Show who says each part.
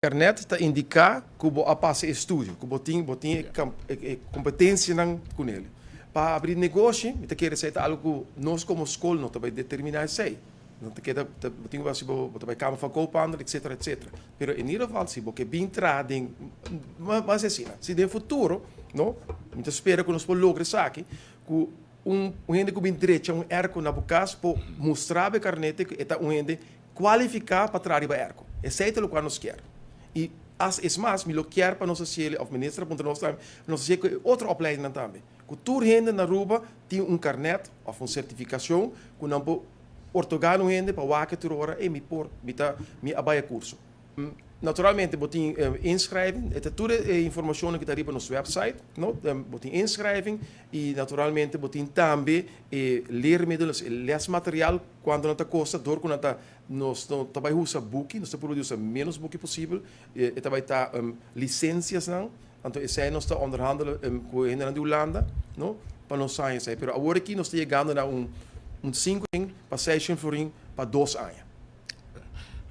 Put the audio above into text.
Speaker 1: Carnet ta indica cu bo a pasa e estudio, cu bo tin e competencianan cu ne. Pa habri negoshi, mi ta kere esey ta algo cu nos como scol no ta bay determina esey. No ta keda, bo tin cu bo ta bay Kamer van Koophandel, etc., etc. Pero in ieder geval, si bo ke bin traha den, mas asina, si den futuro, no, mi ta spera cu nos por logra esaki, cu un hende cu bin drecha un airco na bo cas, por mustra e carnet cu ta un hende cualifica pa traha riba airco. Esey ta loke nos kier. Y es mas, mi lo kier pa nos haci, of minister puntra nos tambe, nos haci cu otro opleiding tambe. Cu tur hende na Aruba tin un carnet of un certificacion cu nan por otorga un hende pa wak tur ora e mi por mi ta mi a bay curso. Naturalmente, bo tin inschrijving, e tur e informacion cu ta riba nos website, no? Bo tin inschrijving y naturalmente bo tin tambe leermiddelen, lesmateriaal, cuanto nan ta costa, door cu nan ta nos no ta bay usa buki, nos ta produci menos buki posibel, y tambe ta licencias nan, anto esey nos ta onderhandelen cu hende di Hulanda, no? Pa nos sa esey, pero awor aki nos ta yegando na un 5 pa 6 florin pa 2 aña.